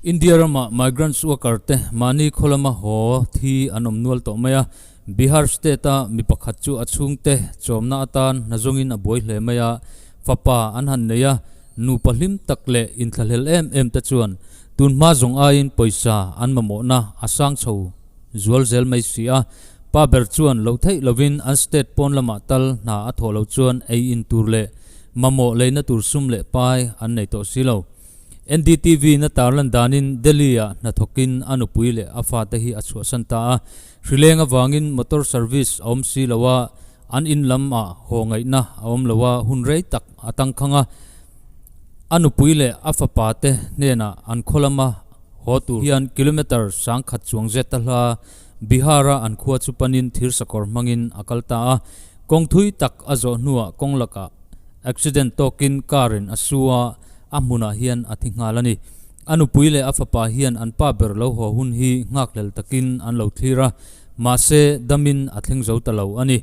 India rama migrants worker te mahni khaw lama haw thi an awm nual tawh mai a, Bihar state a mi pakhat chu a chhungte chawmna atan hna zawngin a buai hle mai a, fapa an han nei a, nupa hlim tak leh inthlahlel em em te chuan tunhma zawng aiin pawisa an mamawhna a sang chho zual zel mai si a, pa ber chuan loh theih lovin an state pawn lamah tal hna a thawh loh chuan ei in tur leh mamawh leina tur sum leh pai an nei tawh si lo. NDTV na tarlan danin Delhi-ah hnathawkin a nupui leh a fate hi a chhuahsan ta a. Hrileng avangin motor service a awm si lo a, an in lam ah haw ngaihna a awm lo a, hun rei tak a tangkhang a. A nupui leh a fapa te hnenah an khaw lama haw tur hian kilometre sangkhat chuang zet a hla Bihar-a an khua chu panin thirsakawr hmangin a kal ta a. Kawng thui tak a zawh hnuah kawng lakah Accident tawkin car in a su a, a hmunah hian a thi nghal a ni. A nupui leh a fapa hian an pa ber lo haw hun hi nghakhlel takin an lo thlir a, mahse damin a thleng zo ta lo a ni.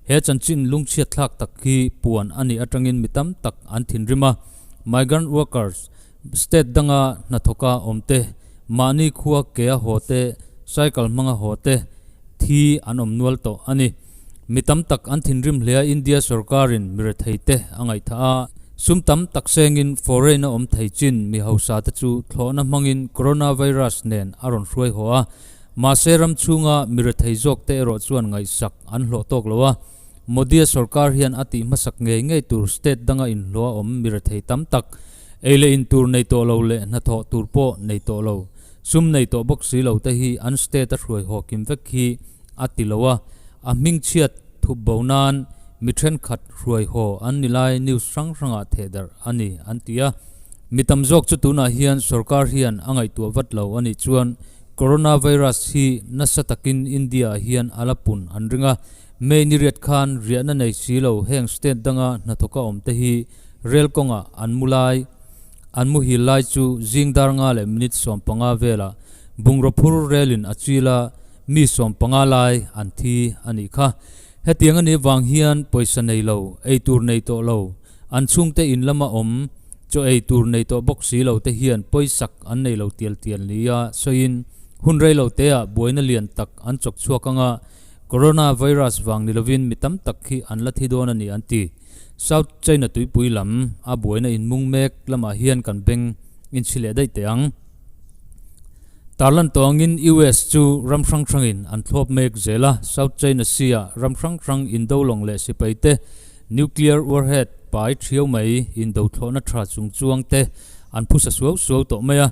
He chanchin lungchhiat thlak tak hi puan a nih atangin mi tam tak an thinrim a, migrant workers, state danga hnathawka awm te, mahni khua kea haw te, cycle hmanga haw te, thi an awm nual tawh a ni. Mi tam tak an thinrim hle a, India sorkarin mi rethei te a ngaihthah a, sum tam tak sengin foreign a awm thei chin mi hausa te chu thlawhna hmangin coronavirus nen a rawn hruai haw a, mahse ram chhunga mi rethei zawk te erawh chuan ngaihsak an hlawh tawk lo a, Modi-a sorkar hian a tih hmasak ngei ngei tur state danga inhlawh a awm mi rethei tam tak ei leh in tur nei tawh lo leh hnathawh tur pawh nei tawh lo. Sum nei tawh bawk si lo te hi an state a hruai haw kim vek hi a ti lo a, a hmingchhiat thup bo nan mi thenkhat hruai haw an ni lai news hrang hrangah thehdarh a ni an ti a. Mi tam zawk chu tunah hian sorkar hian a ngaihtuah vat lo a nih chuan coronavirus hi nasa takin India ah hian a la pun an ring a, May ni riat khan riahna nei si lo heng state danga hnathawka awm te hi rel kawngah an mu lai. An muhil lai chu zing dar nga leh minute 15 velah bungraw phur relin a chil a, mi 15 lai an thi a nih kha. Hetiang a nih vang hian pawisa nei lo, ei tur nei tawh lo, an chhungte in lama awm, chaw ei tur nei tawh bawk si lo te hian pawisak an nei lo tial tial nia sawiin hun rei lo teah buaina lian tak an chawk chhuak anga Coronavirus vang ni lovin mi tam tak hi an la thi dawn a ni an ti. South China tuipui lam a buaina inmung mek lamah hian kan beng inchhi leh daih teh ang. Tarlan tawngin US chu ram hrang hrangin an thlawp mek zel a, South China Sea ah ram hrang hrang indo lawng leh sipai te nuclear warhead pai thiau mai indo thlawhna tha chung chuang te an phusa suau suau tawh mai a.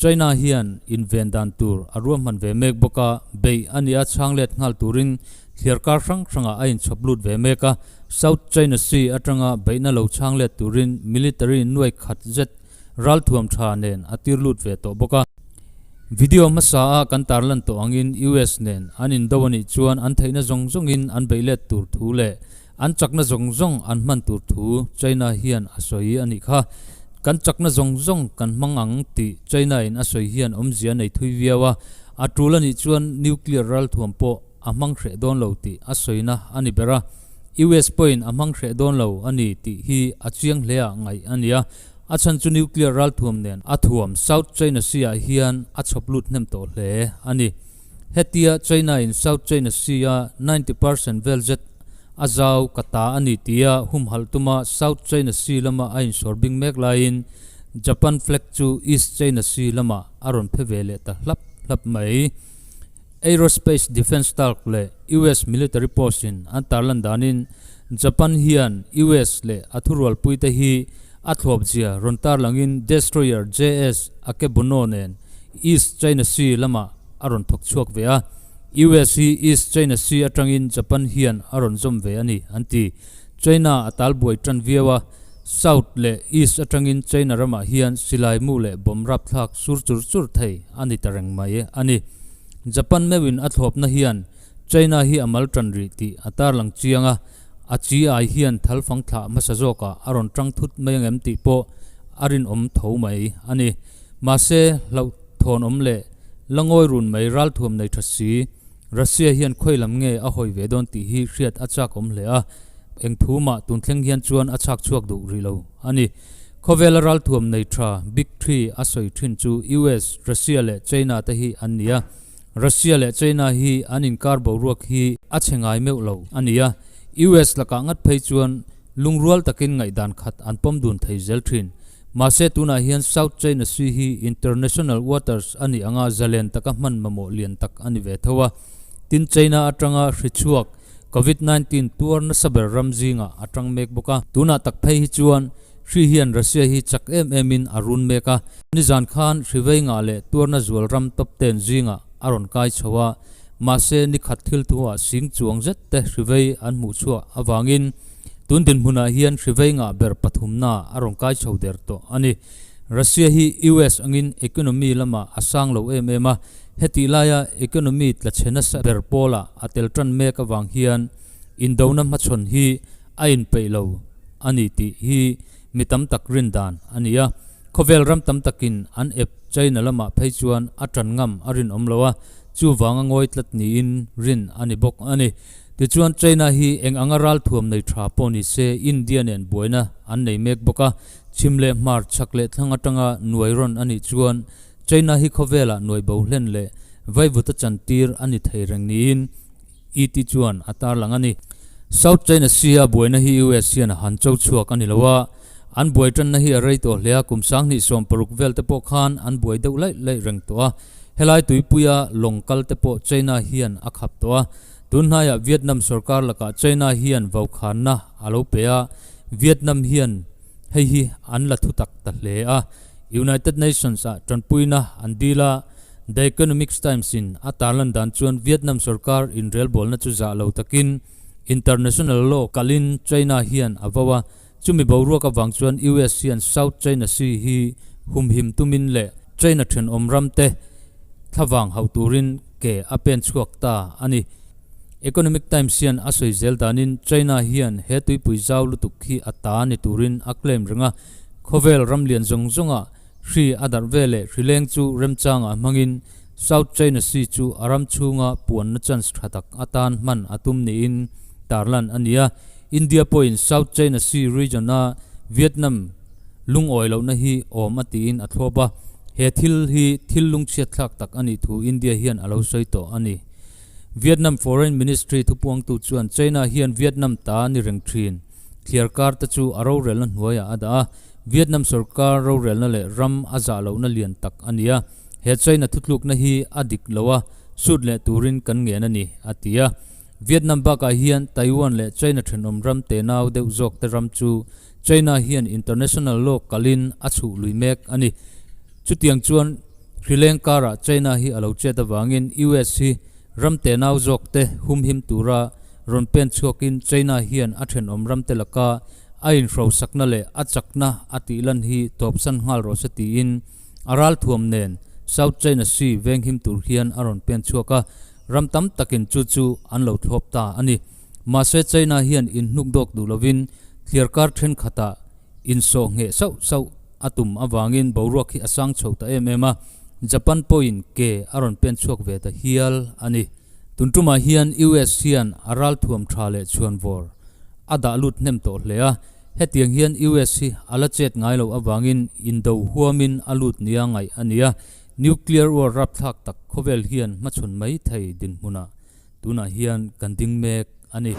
China hian inven dan tur a ruahman ve mek bawk a, beih a nia chhang let nghal turin thliarkar hrang hrangah a inchhawp lut ve mek a. South China Sea atanga beihna lo chhang let turin military nuai khat zet ralthuam tha nen a tir lut ve tawh bawk a. Video hmasa a kan tarlan tawh angin US nen an indo a nih chuan an theihna zawng zawngin an beih let tur thu leh an chakna zawng zawng an hman tur thu China hian a sawi a nih kha. Kan chakna zawng zawng kan hmang ang tih China in a sawi hian awmzia nei thui viau a, a tul a nih chuan nuclear ralthuam pawh a hmang hreh dawn lo tih a sawina a ni ber a, US pawhin a hmang hreh dawn lo a ni tih hi a chiang hle ah ngaih a ni a, a chhan chu nuclear ralthuam nen a thuam South China Sea ah hian a chhawp lut hnem tawh hle a ni. Hetia China in South China Sea a 90% vel zet a zau ka ta a ni tia humhalh tuma South China Sea lama a insawr bing mek laiin Japan flag chu East China Sea lamah a rawn phe ve leh ta hlap hlap mai. Aerospace Defense Talk leh US Military Post in an tarlan danin Japan hian US leh a thurualpuite hi a thlawp zia rawn tarlangin destroyer JS Akebono nen East China Sea lamah a rawn thawk chhuak ve a, US hi East China Sea atangin Japan hian a rawn zawm ve a ni an ti. China a talbuai tan viau a, South leh East atangin China ramah hian silai mu leh bomb rapthlak sur chur chur thei a ni ta reng mai a ni. Japan meuhin a thlawpna hian China hi a mal tan rih tih a tarlang chiang a, a chi ai hian thalfang thlah hmasa zawkah a rawn tang thut mai angem tih pawh a rinawm tho mai a ni. Mahse, hlauhthawnawm leh la ngawi run mai ralthuam nei tha si Russia hian khawi lam nge a hawi ve dawn tih hi hriat a chak awm hle a, eng thu mah tun thleng hian chuan a chhak chhuak duh rih lo a ni. Khawvela ralthuam nei tha Big Three a sawi thin chu US, Russia leh China te hi an ni a. Russia leh China hi an inkar boruak hi a chhe ngai meuh lo a ni a. US lakah ngat phei chuan lungrual takin ngaihdan khat an pawm dun thei zel thin. Mahse tunah hian South China Sea hi international waters a nih anga zalen taka hman mamawh lian tak a ni ve tho a. Tin China atanga hri chhuak Covid 19 tuar nasa ber ram zingah a tang mek bawk a. Tunah tak phei hi chuan hri hian Russia hi chak em em in a run mek a. Nizan khan hri vei ngah leh tuarna zual ram top ten zingah a rawn kai chho a. Mahse ni khat thil thuah sing chuang zet te hri vei an hmuh chhuah avangin tun dinhmunah hian hri vei ngah ber pathumna a rawn kai chho der tawh a ni. Russia hi US angin economy lamah a sang lo em em a, hetih laia economy tla chhe nasa ber pawlah a tel tan mek avang hian indona hmachhawn hi a inpeih lo a ni tih hi mi tam tak rin dan a ni a. Khawvel ram tam takin an ep China lamah phei chuan a tan ngam a rinawm lo a, chuvanga ngawi tlat niin rin a ni bawk a ni. Tichuan China hi eng anga ralthuam nei tha pawh ni se India nen buaina an nei mek bawk a, Chhim leh hmar chhak leh thlang atanga nuai rawn a nih chuan China hi khawvelah nuai bo hlen leh vaivuta chantir a ni thei reng niin ET chuan a tarlang a ni. South China Sea-a buaina hi US hian a han cho chhuak a ni lo a, an buai tanna hi a rei tawh hle a, kum 2016 vel te pawh khan an buai deuh laih laih reng tawh a. Helai tuipuia lawng kal te pawh China hian a khap tawh a. Tunhnaiah Vietnam sorkar lakah China hian vaukhanna a lo pe a, Vietnam hian hei hi an la thutak ta hle a. United Nations ah tanpuina an dil a, The Economics Times in a tarlan dan chuan Vietnam sorkar inrelbawlna chu zah lo takin international law kalin China hian a vo a, chumi boruak avang chuan US hian South China Sea hi humhim tumin leh China thenawm ram te thlavang hauh turin ke a pen chhuak ta a ni. Economic Times hian a sawi zel danin China hian he tuipui zau lutuk hi a ta ni turin a claim reng a, khawvel ram lian zawng zawngah hri a darh ve leh hri leng chu remchangah hmangin South China Sea chu a ram chhunga puanna chance tha tak atan hman a tum niin tarlan a ni a. India pawhin South China Sea region-a Vietnam lungawi lohna hi awm a tiin a thlawp a, he thil hi thil lungchhiatthlak tak a nih thu India hian a lo sawi tawh a ni. Vietnam Foreign Ministry thupuangtu chuan China hian Vietnam ta ni reng thin thliar kar te chu a rorelna hnuaiah a dah a, Vietnam sorkar rorelna leh ram a zah lohna lian tak a ni a, he China thutlukna hi a dik lo a, sut leh turin kan ngen a ni, a ti a. Vietnam bakah hian Taiwan leh China thenawm ram tenau deuh zawk te ram chu China hian international law kalin a chhuh lui mek a ni. Chutiang chuan Hrileng karah China hi a lo chet avangin US hi ram tenau zawk te humhim tura rawn pen chhuakin China hian a thenawm ram te laka a inhrosakna leh a chakna a tih lan hi tawpsan nghal rawh se tiin a ralthuam nen South China Sea venghim tur hian a rawn pen chhuak a, ram tam takin chu chu an lo thlawp ta a ni. Mahse China hian inhnuk dawk duh lovin thliarkar thenkhatah insawh ngheh sauh sauh a tum avangin boruak hi a sang chho ta em em a, Japan pawhin ke a rawn pen chhuak ve ta hial a ni. Tun tumah hian US hian a ralthuam tha leh chhuanvawr a dah lut hnem tawh hle a, hetiang hian US hi a la chet ngai loh avangin indo huamin a lut nia ngaih a ni a, nuclear war rapthlak tak khawvel hian hmachhawn mai thei dinhmunah tunah hian kan ding mek a ni.